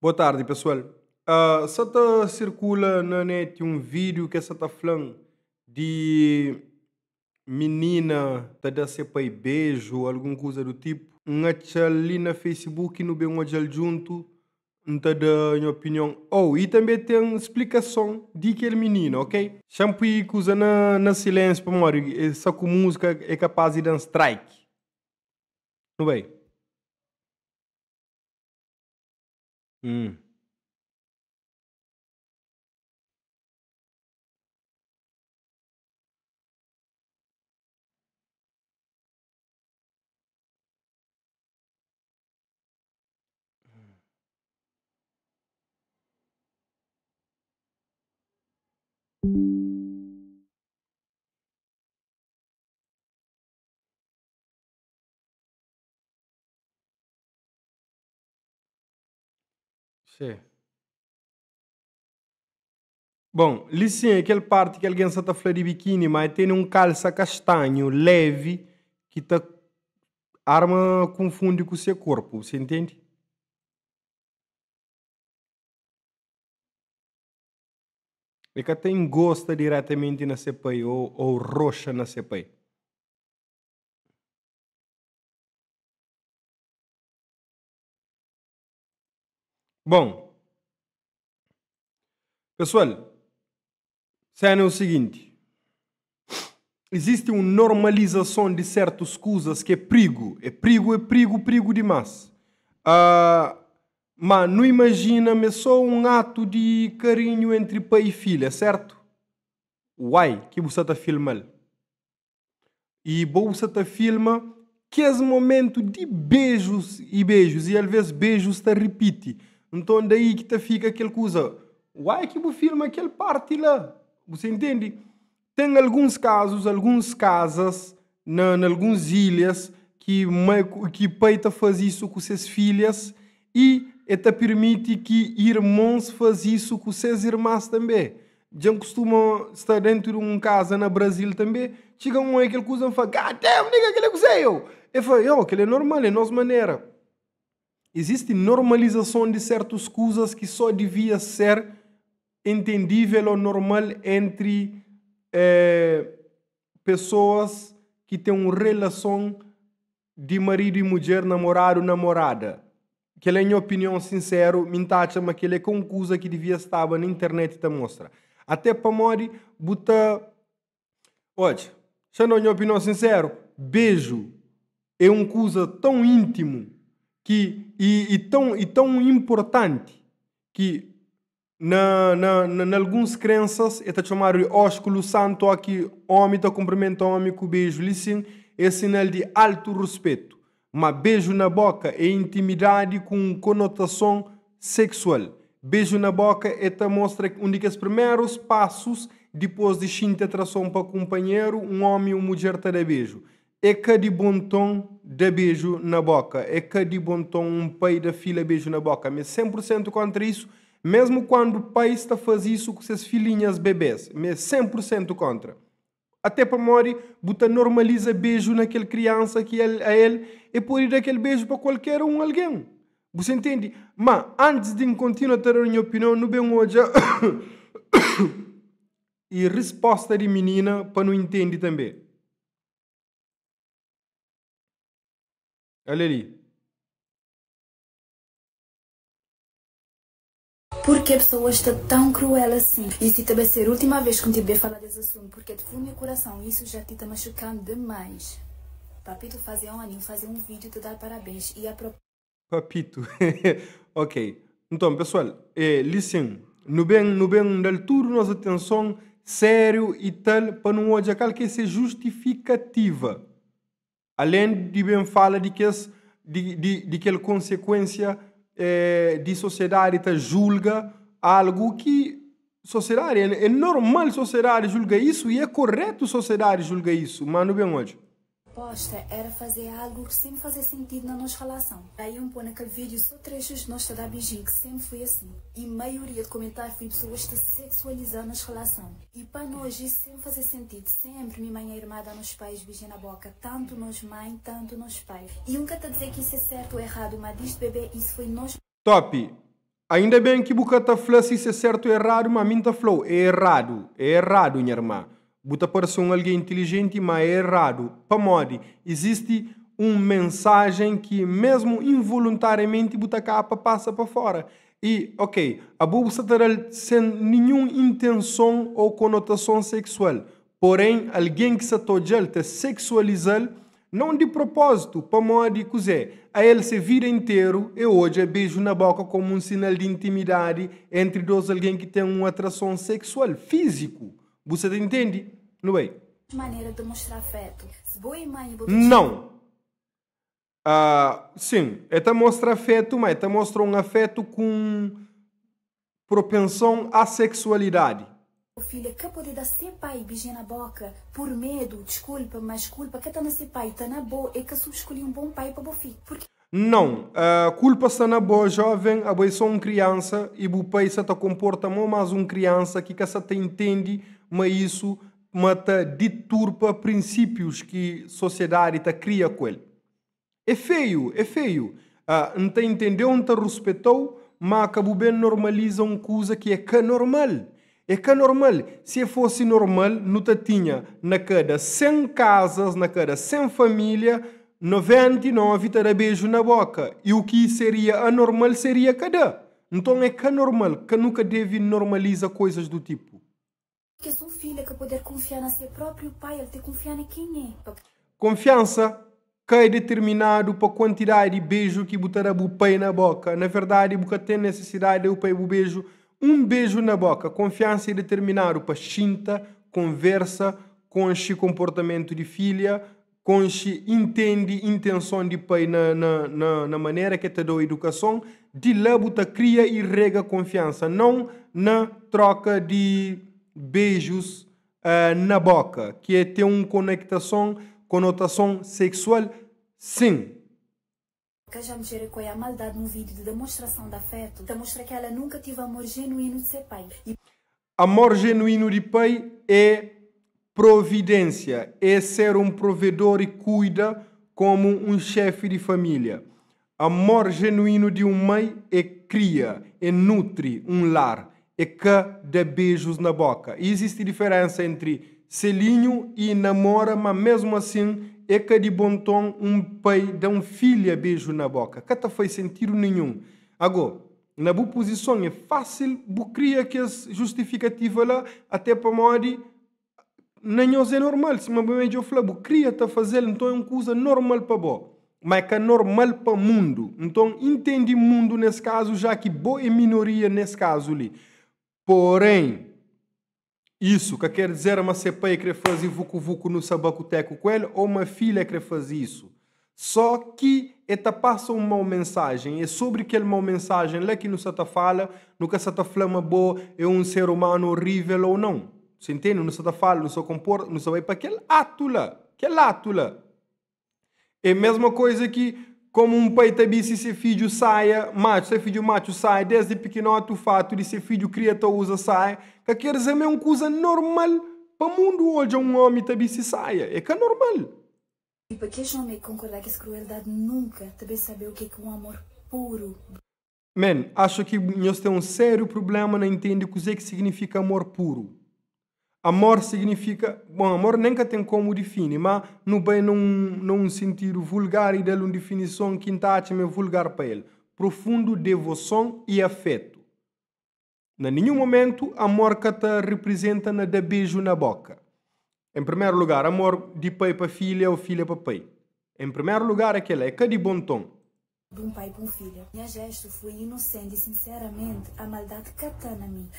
Boa tardi pessoal. Sa ta circula na net um vídeo ke sa ta flan di minina ta da se pai beju algun kuza do tipo. N atxal li na Facebook nu ben odjal djuntu N ta da nha opinion. Oh, i tanbe ten splikason di kel minina, ok? Xa-m pui kuza na na silensiu pamodi e sa ku muzika e kapaz di da-m strike. Nu bai. Hum. Xê. Bon, li sin é kel parti ki algen sa ta fla di bikini, ma el tene un kalsa kastanhu levi ki ta arma kunfundi ku se korpu, bu intende? El ka ta ingosta diretamenti na se pai ô roxa na se pai. Bon, pesoal, séna é o siginti, izisti un normalizason di sértus kuzas ki é prigu, é prigu, é prigu, prigu dimás. Má nu imajina ma é sô un atu di karinhu entri pai i filha, sértu? Uai, ki bu sta ta filma-l? I bo bu sa ta filma kes momentu di bejus i bejus i alvês bejus ta ripiti. Nton daí ki ta fika kel kuza, uai ki bu filma kel parti la? Bu sa intende? Ten alguns kazus, alguns kazas na na alguns ilhas ki mai ki pai ta faze isu ku ses filhas i e ta pirmiti ki irmons faze isu ku ses irmas tanbe. Dja N kustuma sta dentu di un kaza na Brazil tanbe, txiga un oia kel kuza, N fla, God damn nigga, kel-li é kuzê yo? El fla, yo, kel-li é normal, é nos manera. Izisti normalizason di sertus kuzas ki só divia ser entendível ô normal entri pesoas ki ten un relason di maridu i mudjer, namoradu, namorada. Kel é nha opinion sinseru, mi nta atxa ma kel é ka un kuza ki divia staba na internet ta mostra. Até pamodi bu ta odja. Xa no nha opinion sinseru, beju é un kuza tão intimu ki i tão i tão inportanti ki Na na na alguns krensas e ta txomadu di óskulu santu ó ki ómi ta kunprimenta ómi ku beju. Li sin é sinal di altu ruspetu. Má beju na bóka é intimidadi ku un konotason seksual. Beju na bóka e ta mostra un di kes primerus pasus dipôs di xinti atrason pa kunpanheru, un ómi i un mudjer ta da beju. É ka di bon ton da beju na boka É ka di bon ton un pai da fila beju na boka Mi é 100 pur sentu kontra isu Mesmu kuandu pais ta faze isu ku ses filinhas bebês Mi é 100 pur sentu kontra Até pamodi bu ta normaliza beju na kel kriansa ki el a el e pode da kel beju pa kualker un algen Bu sa intende? Ma antis di N kontinua ta da nha opinion nu ben odja i risposta di minina pa nu intende tanbe. Olha li. Purkê pessoas sta tão cruel assim? E si ta bai ser última vez ku N ti bai fala des assunto, purkê de fundo nha coração isso já ti ta machucam demais. Papito faze oni, N faze um vídeo ta dar parabéns e a pro. Papito Ok Nton pesoal eh li sin nu ben nu ben da-l tudu nos atenson sériu i tal pa nu odja kal ki é se justifikativa alen di ben fala di kes di di di kel konsekuensia eh di sosiedadi ta julga algu ki sosiedadi é normal sosiedadi julga isu i é koretu sosiedadi julga isu ma nu ben odja. Proposta era faze algu ki sempre faze sentidu na nos relason. Daí un po na kel video so trechos nos ta da beijinho ki sempre foi assim. E maioria de comentário foi pessoas ta sexualiza nos relason. E pa nos isso sempre faze sentido, sempre mi ma nha irmã da nos pais beijinho na boca, tanto nos mãe tanto nos pai. E un ka ta dizer ki isso é certo ou errado ma desde bebê isso foi nos. Top! Ainda ben ki bu ka ta fla si isso é certo ou errado, mas mim ta fla é errado, é errado, nha irmã. Bu ta parece um alguém inteligente, mas é errado. Pamodi, existe uma mensagem que mesmo involuntariamente bu ta capa passa para fora. E, ok, a bu sa ta sem nenhuma intenção ou conotação sexual. Porém, alguém que se ta odja-l ta sexualiza-l, não de propósito, pamodi kuzé, a el se vida inteiro e odja beijo na boca como um sinal de intimidade entre dois alguém que tem uma atração sexual, físico. Você te entende? Não é? Maneira de mostrar afeto. Se boa e mãe, bo Não. Sim, é mostra afeto, mas é mostra um afeto com propensão à sexualidade. O filho que pode dar ser pai beijinho na boca por medo, desculpa, mas culpa que tá na ser pai, tá na boa, é que sub escolhi um bom pai para o filho. Porque Não, a culpa está na boa jovem, a boa só uma criança e o pai se te comporta mais uma criança que se te entende, mas isso mata deturpa princípios que a sociedade te cria com ele. É feio, é feio. Não te entendeu, não te respeitou, mas acabou bem normaliza uma coisa que é que normal. É que normal. Se fosse normal, não te tinha na cada 100 casas, na cada 100 família, 99 te dá beijo na boca. E o que seria anormal seria cada. Então é que normal, que nunca deve normalizar coisas do tipo. Que é um filho que poder confiar na seu próprio pai, ele ter confiar em quem é. Confiança que é determinado para a quantidade de beijo que botará o pai na boca. Na verdade, você tem necessidade de o pai o beijo, um beijo na boca. Confiança é determinado para xinta, conversa, conche comportamento de filha, conche entende intenção de pai na maneira que te dou educação, de lá você cria e rega confiança, não na troca de beijos na boca, que é ter uma conectação, conotação sexual, sim. Que já me com a maldade num vídeo de demonstração de afeto, demonstra que ela nunca teve amor genuíno de seu pai. E Amor genuíno de pai é providência, é ser um provedor e cuida como um chefe de família. Amor genuíno de uma mãe é cria, é nutre um lar, é que dá beijos na boca. E existe diferença entre selinho e namora, mas mesmo assim é que de bom tom um pai dá um filho beijo na boca. Que não faz sentido nenhum. Agora, na boa posição é fácil, bu cria que as justificativa lá, até para modi, nem é normal. Se uma bem eu falo, bu cria tá fazendo, então é uma coisa normal para bo. Mas que é normal para o mundo. Então, entende mundo nesse caso, já que boa é minoria nesse caso ali. Porém, isso que quer dizer uma se pai quer fazer vucu-vucu no sabacoteco com ele, ou uma filha quer fazer isso. Só que eta passa uma má mensagem. É sobre aquela má mensagem lá que não se tá fala, nunca se tá falando boa, é um ser humano horrível ou não. Você entende? Não se tá fala, não se comporta, não se vai para aquele ato lá. Aquele ato lá. É a mesma coisa que como um pai também se seu filho saia, macho, seu filho macho sai, desde pequenote o fato de seu filho cria tá usa saia, que quer dizer é uma coisa normal para o mundo hoje um homem também se saia, é que é normal. E para que homem concordar com essa crueldade nunca também saber o que é que um amor puro. Man, acho que nós temos um sério problema na entender o que é que significa amor puro. Amor significa... Bom, amor nunca tem como definir, mas não bem num sentido vulgar e dá uma definição que está é vulgar para ele. Profundo devoção e afeto. Em nenhum momento, amor que te representa na dar beijo na boca. Em primeiro lugar, amor de pai para filha ou filha para pai. Em primeiro lugar, aquele é que de bom tom. De um pai para um filho. Minha gesto foi inocente e, sinceramente, a maldade cata na mim.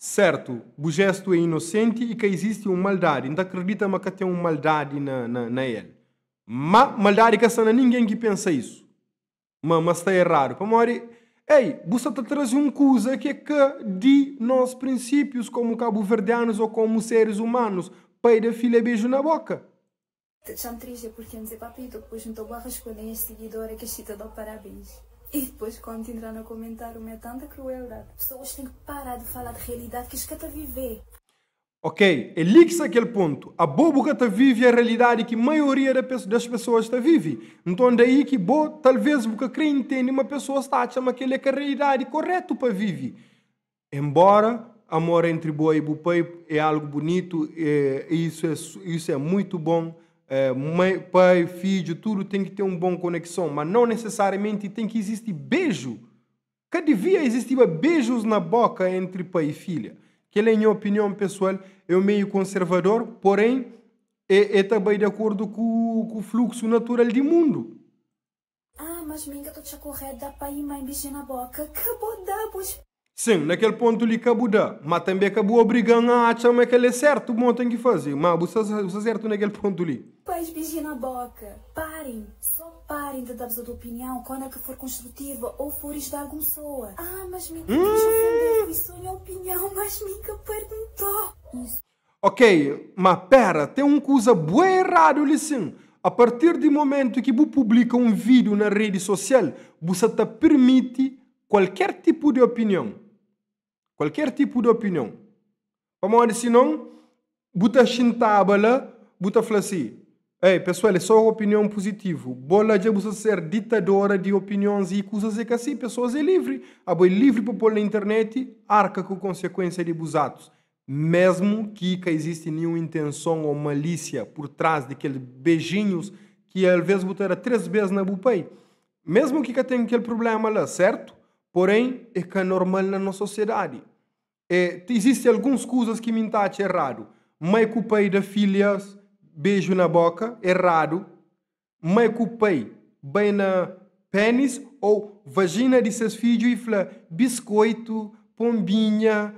Certo, o gesto é inocente e que existe uma maldade. Então acredita que tem uma maldade na ele. Mas maldade que está ninguém que pensa isso. Mas está errado. Para morrer, ei, você está trazendo uma coisa que é que de nossos princípios como cabo-verdianos ou como seres humanos. Pai da filha beijo na boca. Chamo triste porque eu dizer papito, depois não estou a responder a seguidora que te dou parabéns. E depois quando entrar no comentário, é tanta crueldade. Pessoas têm que parar de falar de realidade que escata viver. Ok, é li ki sta kel pontu. Abo bu ka ta vive a realidadi ki maioria das pessoas ta vive. Nton daí ki bo talvez bu ka kre intende ma pessoas ta atxa ma kel é ka realidadi koretu pa vive. Embora amor entri bo i bu pai é algu bunitu, isso é isso é muito bom, mãe, pai, fidju, tudu ten ki ten un bon konekson, ma não necessariamente ten ki izisti beju. Ka devia existiba beijos na boca entre pai e filha. Kel é nha opinion pessoal, eu meio conservador, porém é, é ta bai de acordo ku, ku fluxo natural di mundo. Ah, mas mi ka ta atxa correto da pai e mãe beijinho na boca. Ka bo da bus Sim, naquele ponto li ka bu da, mas também ka bu obrigan a atxa ma kel é certo, bom tem que fazer, mas bu sta certo naquele ponto li. Pais beijinho na boca. Parem, só parem de dar-vos a opinião quando é que for construtiva ou for ajudar alguma pessoa. Ah, mas mi ka quis ofender, foi só minha opinião, mas mi ka perguntou. Isso. Ok, mas pera, tem um coisa bué errado ali sim. A partir do momento que bu publica um vídeo na rede social, você te permite qualquer tipo de opinião. Qualquer tipo de opinião. Pamodi senão, bu ta xintaba lá, bu ta fala assim, Ei, pessoal, é só opinião positivo. Bola já você ser ditadora de opiniões e coisas é que assim, pessoas é livre. Abo é livre para pôr na internet, arca com consequência de bus atos. Mesmo que que existe nenhuma intenção ou malícia por trás daqueles beijinhos que às vezes botar três vezes na bu pai. Mesmo que que tem aquele problema lá, certo? Porém, é que é normal na nossa sociedade. É, existem algumas coisas que me tá errado. Mãe com o pai da filha, beijo na boca, errado. Mãe com o pai, bem na pênis ou vagina de seus filhos e fala biscoito, pombinha,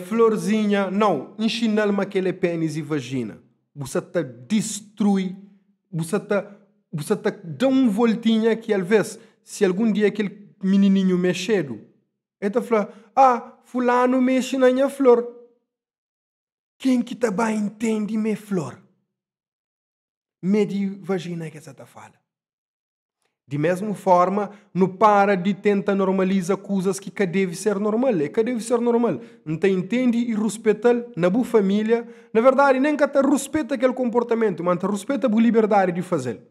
florzinha. Não, ensinar-me aquele pênis e vagina. Você tá destrui, você tá dá um voltinha que às vezes, se algum dia aquele menininho mexedo, ele tá falando, ah, fulano mexe na minha flor. Quem que também entende me flor? Me de vagina que essa tá fala. De mesma forma, não para de tentar normalizar coisas que que deve ser normal. É que deve ser normal. Não te entende e respeita na boa família. Na verdade, nem que te respeita aquele comportamento, mas te respeita a liberdade de fazer.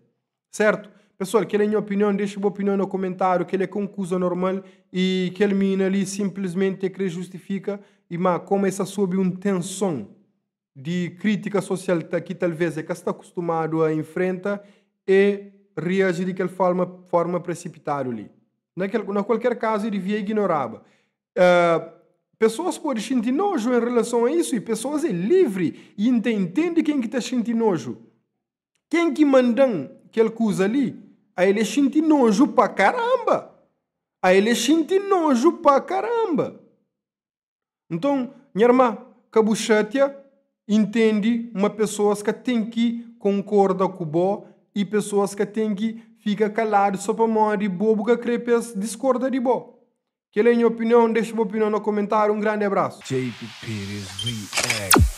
Certo? Pessoal, aquela é a minha opinião, deixa a sua opinião no comentário, que ele é com coisa normal e que ele menino ali simplesmente que justifica e mas como essa sob uma tensão de crítica social que talvez é que está acostumado a enfrentar e reagir de aquela forma precipitada ali. Na qualquer caso, ele devia ignorar. Pessoas podem sentir nojo em relação a isso e pessoas é livre e entende quem que está sentindo nojo. Quem que mandam aquela coisa ali, aí ele sente nojo pra caramba. Aí ele sente nojo pra caramba. Então, minha irmã, cabuchatia, entende uma pessoa que tem que concorda com o bo e pessoas que tem que fica calado só para morrer bobo que crepes discorda de bo. Que é a minha opinião, deixa a opinião no comentário. Um grande abraço. JP Pires React.